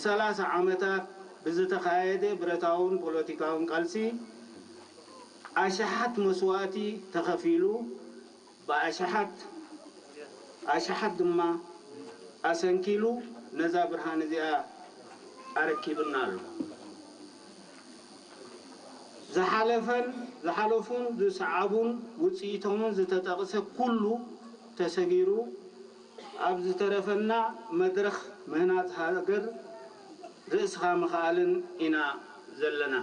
ሰላሳ ዓመታት ብዝተኻየደ ብረታውን ፖለቲካውን ቃልሲ ኣሽሓት መስዋእቲ ተኸፊሉ፣ ብኣሽሓት ኣሽሓት ድማ ኣሰንኪሉ ነዛ ብርሃን እዚኣ ኣረኪብና ኣሎ። ዝሓለፈን ዝሓለፉን ዝሰዓቡን ውፅኢቶምን ዝተጠቕሰ ኩሉ ተሰጊሩ ኣብ ዝተረፈና መድረኽ ምህናፅ ሃገር ርእስኻ ምኽኣልን ኢና ዘለና።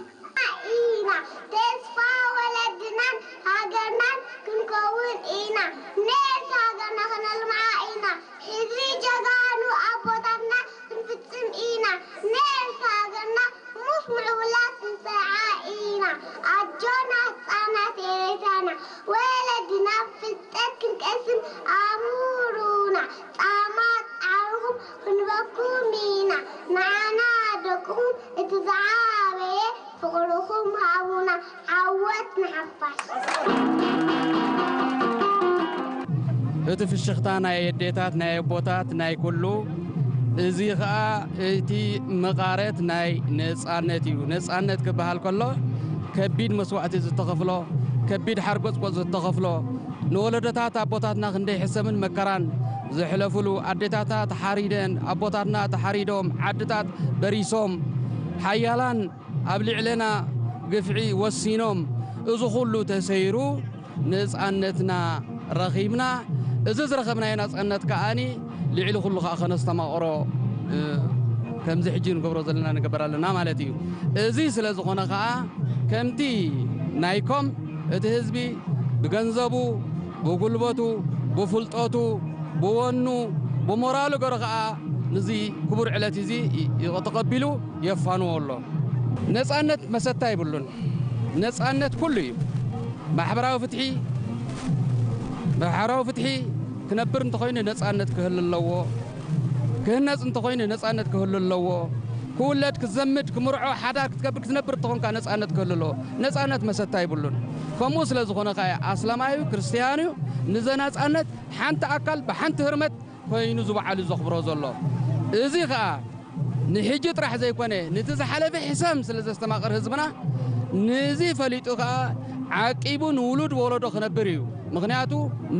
ኢና ተስፋ ወለድናን ሃገርናን ክንከውን ኢና። ንኤርትራ ሃገርና ከነልምዓ ኢና። ሕድሪ ጀጋኑ ኣቦታትና ክንፍጽም ኢና። ንኤርትራ ሃገርና ምስ ምዕቡላት ክንሰርዓ ኢና። ኣጆና ህጻናት ኤርትራና፣ ወለድና ፍልጠት ክንቀስም ኣምሩና። ጻማ ጻዕርኹም ክንበኩም ኢና። ንዓና ደቅኹም እቲ ዝዓበየ ፍቕርኹም ሃቡና። ዓወት ንሓፋሽ። እቲ ፍሽኽታ ናይ ኣዴታት፣ ናይ ኣቦታት፣ ናይ ኩሉ፣ እዚ ኸኣ እቲ መቓረት ናይ ነጻነት እዩ። ነጻነት ክበሃል ከሎ ከቢድ መስዋእቲ ዝተኸፍሎ፣ ከቢድ ሓርጎጽጎጽ ዝተኸፍሎ፣ ንወለዶታት ኣቦታትና ክንደይ ሕሰምን መከራን ዘሕለፉሉ፣ ኣዴታትና ተሓሪደን፣ ኣቦታትና ተሓሪዶም፣ ዓድታት በሪሶም፣ ሓያላን ኣብ ልዕለና ግፍዒ ወሲኖም፣ እዚ ኩሉ ተሰይሩ ነጻነትና ረኺብና። እዚ ዝረኸብናዮ ናጽነት ከኣኒ ልዕሊ ኩሉ ከኣ ከነስተማቕሮ፣ እ፣ ከምዚ ሕጂ ንገብሮ ዘለና ንገበር ኣለና ማለት እዩ። እዚ ስለ ዝኾነ ከኣ ከምቲ ናይኮም እቲ ህዝቢ ብገንዘቡ፣ ብጉልበቱ፣ ብፍልጠቱ፣ ብወኑ፣ ብሞራሉ ገሩ ከኣ ንዚ ክቡር ዕለት እዚ ይ-፣ ይ-፣ ተቐቢሉ የፋንዎ ኣሎ። ነጻነት መሰታ ይብሉን። ነጻነት ኩሉ እዩ። ማሕበራዊ ፍትሒ፣ ማሕበራዊ ፍትሒ ክነብር እንተኾይኑ ነጻነት ክህሉ ኣለዎ። ክህነጽ እንተኾይኑ ነጻነት ክህሉ ኣለዎ። ክውለድ፣ ክዘምድ፣ ክምርዖ፣ ሓዳር ክትገብር፣ ክትነብር እንተኾንካ ነጻነት ክህሉ ኣለዎ። ነጻነት መሰታ ይብሉን። ከምኡ ስለ ዝኾነ ከኣ ኣስላማዩ ክርስትያንዩ ንዘ ናጻነት ሓንቲ ኣካል ብሓንቲ ህርመት ኮይኑ ዝበዓሉ ዘኽብሮ ዘሎ። እዚ ኸኣ ንሕጂ ጥራሕ ዘይኮነ፣ ነቲ ዝሓለፈ ሕሰም ስለ ዘስተማቕር ህዝብና፣ ነዚ ፈሊጡ ኸኣ ዓቂቡ ንውሉድ ወለዶ ክነብር እዩ። ምኽንያቱ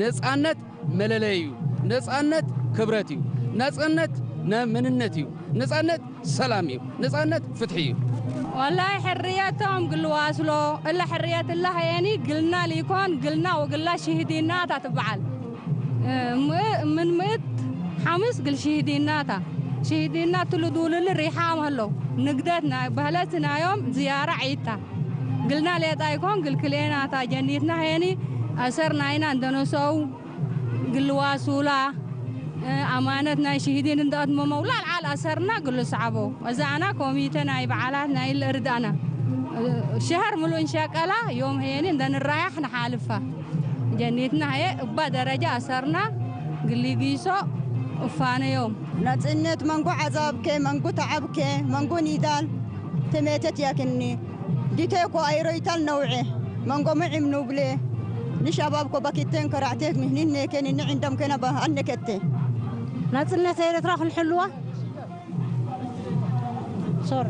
ነጻነት መለለይ እዩ። ነጻነት ክብረት እዩ። ነጻነት ነ-፣ መንነት እዩ። ነጻነት ሰላም እዩ። ነጻነት ፍትሒ እዩ። ወላይ ሕርየቶም ግልዋስሎ፣ እለ ሕርየት እለ ሀየኒ ግልና ሊኮን፣ ግልና ወግላ ሽህዲናታ ትበዓል። እ፣ ም-፣ ምን ምእት ሓሙስ ግል ሽህዲናታ። ሽህዲና ትሉ ዱልል ሪሓም ሀሎ። ንግደት ናይ በህለት ናዮም ዝያራ ዒታ። ግልና ሌጣ ይኮን ግል ክልኤናታ ጀኒትና ሀየኒ ኣሰር ናይና እንደነሰው ግልዋሱላ፣ እ፣ ኣማነት ናይ ሽሂዲን እንዳ ኣትመመው ላልዓል ኣሰርና ግሉ ሰዓቦ። እዛ ኣና ኮሚተ ናይ በዓላት ናይ ልእርዳና። እ፣ ሸህር ምሉእ እንሸቀላ ዮም ሄኒ እንደንራያሕ ንሓልፋ። ጀኒትና ሀየ እባ ደረጃ ኣሰርና ግሊጊሶ እፋነዮም። ናጽነት መንጎ ዓዛብከ፣ መንጎ ተዓብከ፣ መንጎ ኒዳል ተሜተት ያክኒ። ዲቴኮ ኣይሮይታል ነውዐ መንጎ ምዒም ኑብሌ ንሻባብኮ ባኪቴን ከራዕቴት ምህኒን ኔኬን ንዕ እንደም ከነባ ኣነከቴ። ናጽነት ኤርትራ ክንሕልዋ። ሶሪ።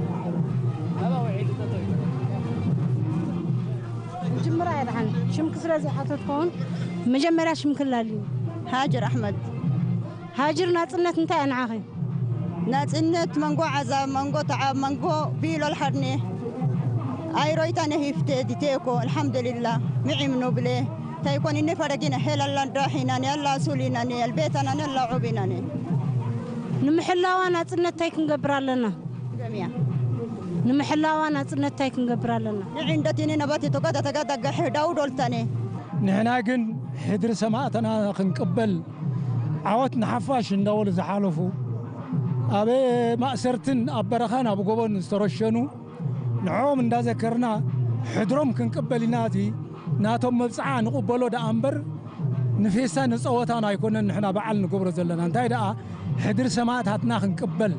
ምጅምራ እየ ደሓን። ሽምኪ ስለ ዘይሓተትኩ እውን መጀመርያ ሽምኪ ላልዩ። ሃጅር ኣሕመድ። ሃጅር፣ ናጽነት እንታይ እያ ንዓኺ? ናጽነት መንጎ ዓዛብ፣ መንጎ ተዓብ፣ መንጎ ቢሎ ኣልሓድኔ። ኣይሮይታ ነሂፍቴ ዲቴኮ፣ ኣልሓምዱሊላ፣ ምዒም ኑብሌ። ታይኮን እነ ፈረጊነ ሄላላ ዳሒናኔ፣ ኣላ ሱሊናኔ፣ ኣልቤታናኔ፣ ኣላ ዑቢናኔ። ንምሕላዋ ናጽነት እንታይ ክንገብር ኣለና? ገምያ። ንምሕላዋ ናጽነት እንታይ ክንገብር ኣለና? ንዒ እንደቲኒ ነበቲ ተጋዳ ተጋዳ ጋሕ ዳውድ ወልታኔ። ንሕና ግን ሕድሪ ሰማእታና ክንቅበል ዓወት ንሓፋሽ እንዳበሉ ዝሓለፉ፣ ኣብ ማእሰርትን ኣብ በረኻን ኣብ ጎቦን ዝተረሸኑ፣ ንዕኦም እንዳዘከርና ሕድሮም ክንቅበል ኢና። እቲ ናቶም መብጽዓ ንቕበሎ ደኣ እምበር፣ ንፌስታ ንጸወታን ኣይኮነን ንሕና በዓል ንገብሮ ዘለና። እንታይ ደኣ፣ ሕድሪ ሰማእታትና ክንቅበል፣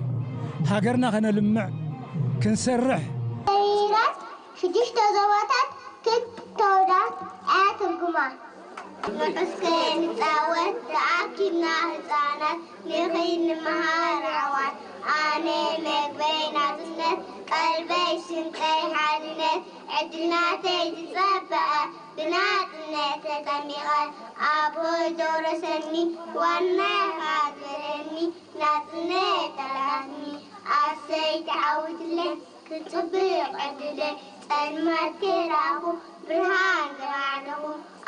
ሃገርና ከነልምዕ፣ ክንሰርሕ። ሰይራት ሽዱሽተ ዞባታት ክትተውዳ እያ ትርጉማ። ንዑ እስከ ንጻወት ተኣኪብና ህጻናት፣ ንኺድ ንመሃር ኣሕዋት። ኣነ መግበ ድምፀይ ሓድነት ዕድል ናተይ ዝፀበቐ ብናፅነት ተጠሚቐ ኣቦይ ዘውረሰኒ ዋና ኢኻ ዝበለኒ ናፅነት ጠላትኒ ኣሰይ ተዓውትለይ ክፅብቕ ዕድለይ ጸልማት ከይረኣኹ ብርሃን ዝረኣኹ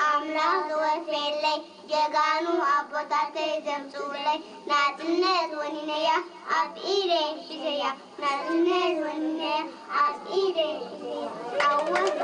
ኣምላኽ ዝወፈየለይ ጀጋኑ ኣቦታተይ ዘምጽኡለይ ናጽነት ወኒነያ ኣብ ኢደይ ሒዘያ ናጽነት ወኒነያ ኣብ ኢደይ ሒዘያ ዓወት